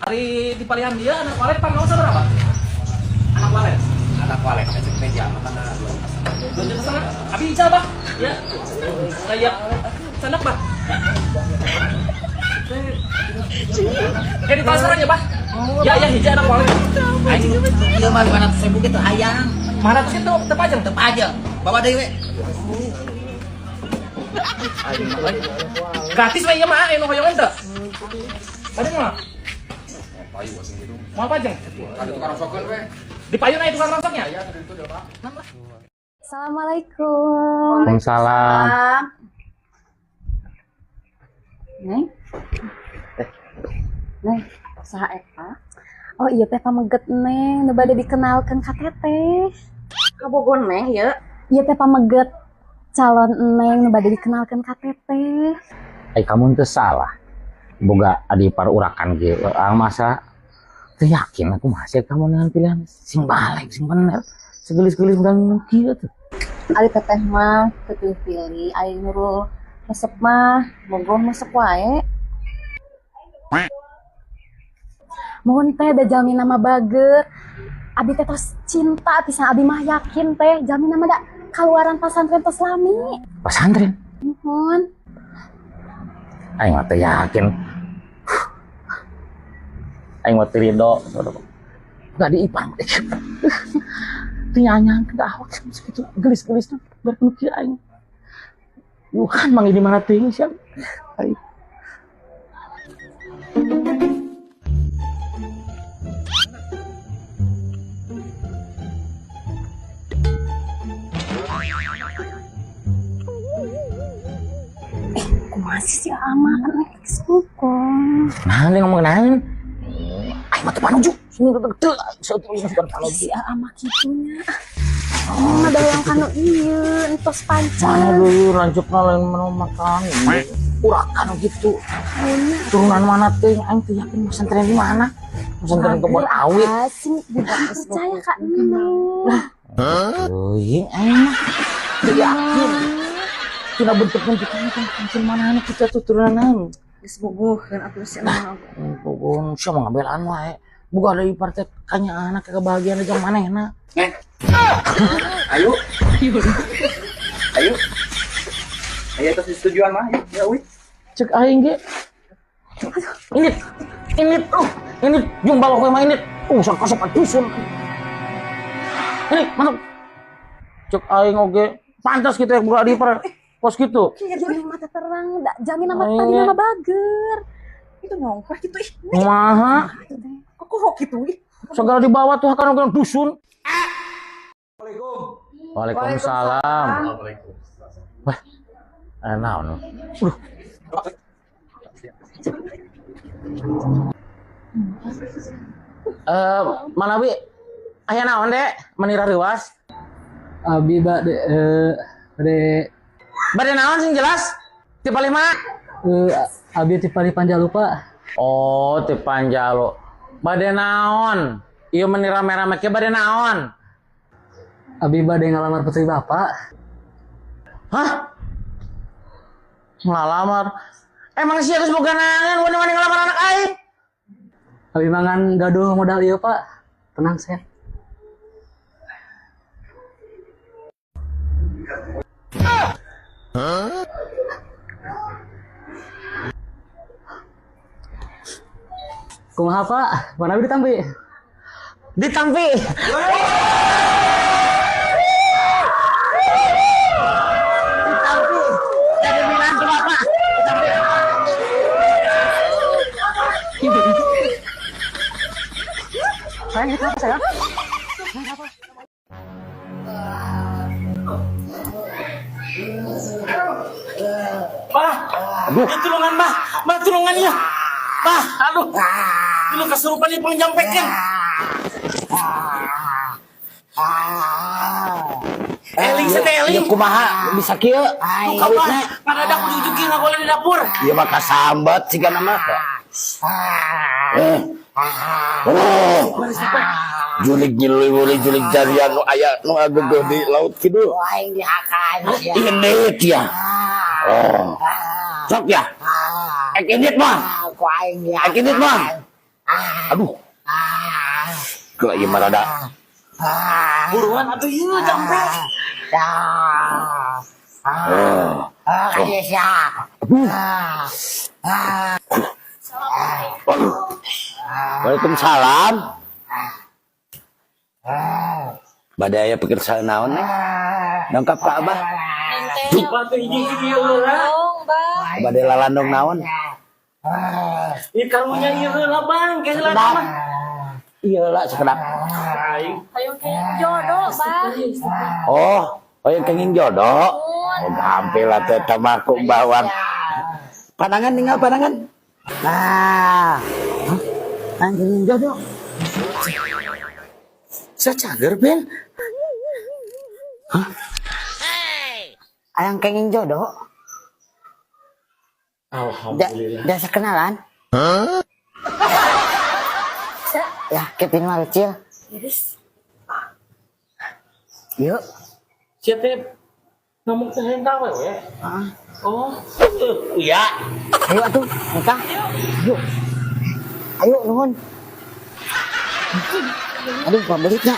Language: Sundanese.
Ari di palihan dia anak walet pang berapa? Anak walet. Anak walet cek meja makan 2,5 juta. 2,5 juta. Abi ical bah. Ya. Kayak sanak bah. Kayak di transfer aja bah. Ya ya hiji anak walet. Aing Ieu mah 500.000 gitu hayang. 500 itu teu pajeng. Teu pajeng. Bawa deui we. Gratis we ieu mah anu hoyongan teu. Pajeng mah. Payu asing gitu. Mau pajeng? Ada tukang rongsokeun we. Di payun aya tukang rongsoknya? Aya tadi itu udah. Assalamualaikum. Waalaikumsalam. Neng. Neng, saha eta? Oh iya teh pameget Neng, nu bade dikenalkeun ka teteh. Kabogo Neng ya. Iya teh pameget calon Neng nu bade dikenalkeun ka teteh. Eh kamu teu salah. Boga adi ipar urakan ge. Masa teu yakin aku masih kamu dengan pilihan sing balik sing bener. Segelis-gelis bukan kieu tuh. Ari teteh mah teu pilih-pilih, ari nurul resep mah bogoh resep wae. Mohon teh da jalmi nama bager. Abi teh tos cinta pisan, abi mah yakin teh jalmi nama da kaluaran pasantren tos lami. Pasantren. Mohon. Aing mah teu yakin. Aing mah teu ridho. Gak di ipar. Teu nyanyang ke awak segitu gelis-gelis tuh biar nu kieu aing. Bukan mang ini mana teuing sia. Aing. Kumaha sih si Ama kan Neng sukong. Nah, dia ngomong naon? Aing mah teu panuju. Sini teu teu teu panuju. Si Ama kitunya. Oh, ada yang kanu ieu entos Mana pancan. dulu lanjutna lain mana makan. Urakan gitu. Turunan mana teh aing teu yakin pesantren di mana? Pesantren Kebon Awi. Asing percaya Kak Neng. Teuing aing mah teu yakin. Tina bentuk-bentukan kan pesantren mana anu kita tuh turunan. Geus bogoheun atuh si Emang. Pokoknya siapa ngabelaan wae. Buka dari partai kanya anak kebahagiaan aja manehna. Neng. Ayo. Ayo. Ayo tos disetujuan mah, yuk. Ya uy. Cek aing ge. Ini ini jeung balok we mah ini. Sok kasep dusun. Ini masuk. Cek aing oge pantas gitu ya buka di per pos gitu. Jamin mata terang, jamin nama tadi nama bager. Itu nyongkah gitu ih. Kumaha? Kok kok gitu ih. Segala dibawa tuh akan oge dusun. Waalaikumsalam. Wah, naon? Aduh. Manawi aya naon dek? Manira reuas? Abi bade bade Bade naon sing jelas? Ti palih mana? Abi ti palih Panjalu, Pak. Oh, ti Panjalu. Bade naon? Ieu meni rame-rame ke bade naon? Abi bade ngalamar putri Bapak. Hah? Ngalamar? Emang sih geus boga naon wani-wani ngalamar anak aing? Abi mangan gaduh modal ieu, Pak. Tenang saya. Kumaha, Pak? Mana abi ditampi? Ditampi. Ditampi. Jadi minantu Bapak. Ditampi. Sayang, itu apa sayang? Bah, aduh. Ya tulungan bah, bah tulungan ya. Bah, aduh. Dulu kesurupan di pangjampekeun. Eling sete eling. Ieu kumaha bisa kieu? Kawitna padadak ujug-ujug ngagoleh di dapur. Ieu mah kasambat siga nama. Oh. Jurig nyiluy jurig jarian nu aya nu agegeuh di laut kidul. Aing dihakan. Ini ya. Oh. Sok ya. Ek indit mah. Ku aing Ek indit mah. Aduh. Gila ieu mah rada. Buruan atuh ieu jampe. Ah. Aduh. Waalaikumsalam. Bade aya pekerjaan naon nih? Dongkap ka Abah. Coba tuh hiji hiji ieu heula. Tolong, Bah. Bade lalandong naon? Ieu karunya ieu heula, Bang. Ke heula mah. Iya lah, sekedap. Aing. Hayang kenging jodoh, Bah. Oh, oh yang kenging jodoh. Oh, gampil lah teh mah ku bawang. Pandangan tinggal pandangan. Nah. Hah? Anjing jodoh. Saya cager, Ben. Ayang kenging jodoh. Alhamdulillah. Dasa kenalan. Ya, Kevin mah kecil. Yuk. Sia teh ngomong teh hayang gawe we. Ah. Oh, iya. Ayo atuh, nikah. Yuk. Ayo nuhun. Aduh, pabelitnya.